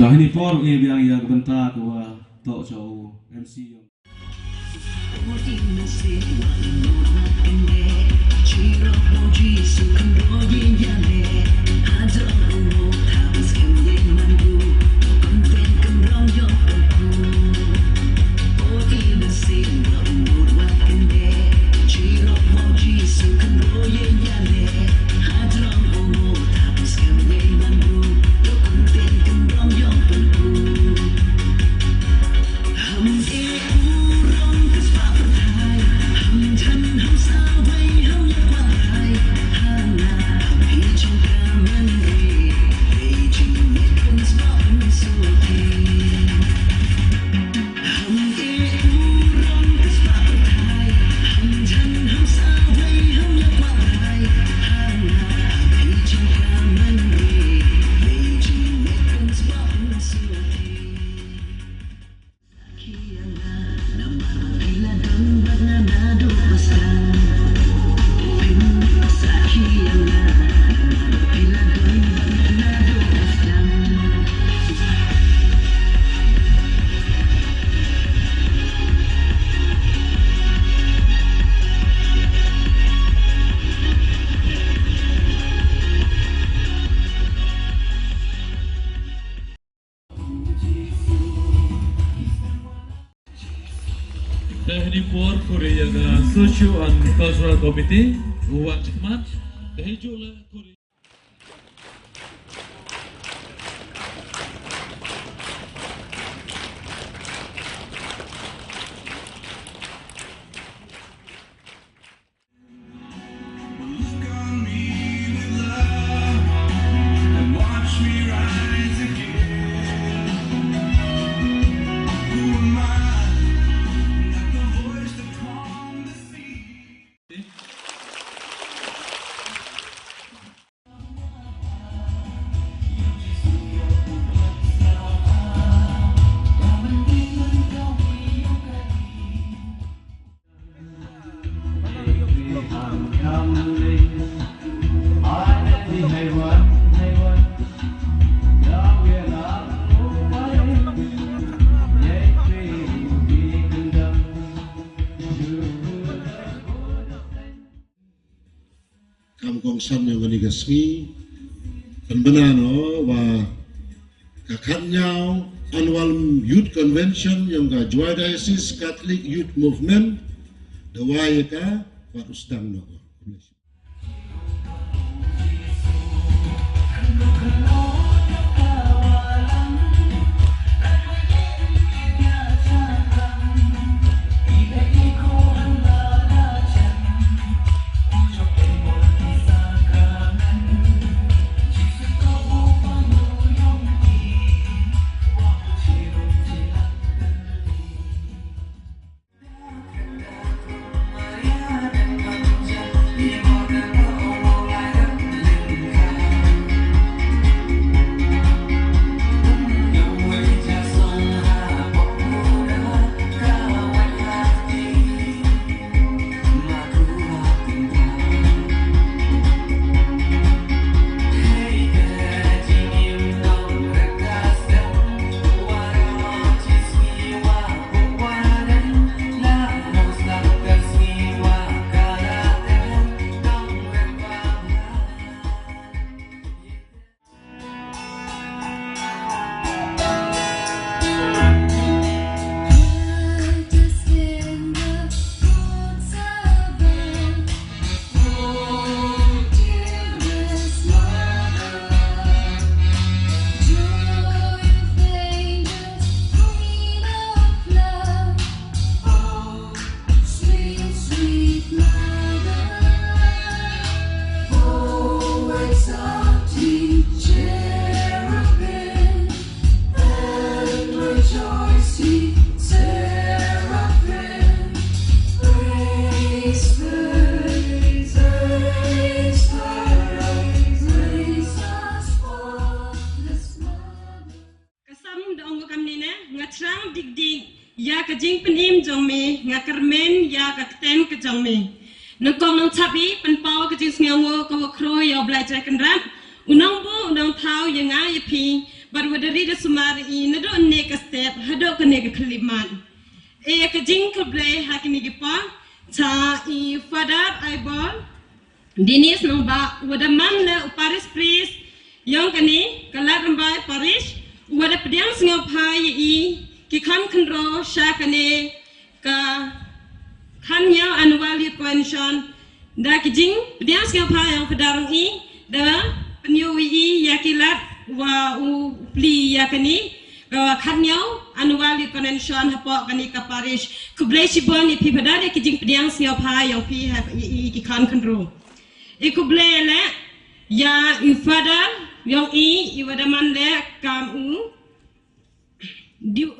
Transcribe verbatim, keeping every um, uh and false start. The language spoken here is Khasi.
Ha kane ka por ngi biang ïa ka bynta kaba toh sha u M C. Te ha kane ka por khuri ïa ka Social and Cultural Committee, u wan shakhmat, te ha juh la khuri. Kam kongsan ïa kane ka sngi, kan bna no wa ka khatnyaw Annual Youth Convention ïa ka Jowai Diocese Catholic Youth Movement, da wa ïa ka wat u sdang no. Sweet, sweet mother, oh, exalted cherubim, and rejoicing seraphim, praise the, praise the, praise the spotless mother. Ka Salm da ong kumne, nga thrang dik dik ïa ka jingpynim jong me, nga kyrmen ïa ka ktien ka jong me. Nyngkong nyngkong, pynpaw ka jingsngewnguh kaba khuid ïa U Blei Trai Kynrad, u nongbuh u nongthaw ïa nga ïa phi, Bad wa da ri da sumar i naduh ne ka step haduh kane ka khyllipmat. E ka jingkhublei ha kine ki por cha i Father Aibor Dennis Nangbah wa da man leh u parish priest yong kane ka Lad Rymbai Parish, wa da pdiang sngewbha ya i ki khon khynraw sha kane ka khatñiew annual youth convention. Da ki jingpdiang sngewbha yong Father i da pynyoh i ya ki lad wa u plie ya kane ka khatñiew annual youth convention hapoh kane ka parish. Khublei shibun ya phi Father ya ki jingpdiang sngewbha yong phi ha i ki khon khynraw. I khublei leh ya i Father yong i i wa da man leh kam u diu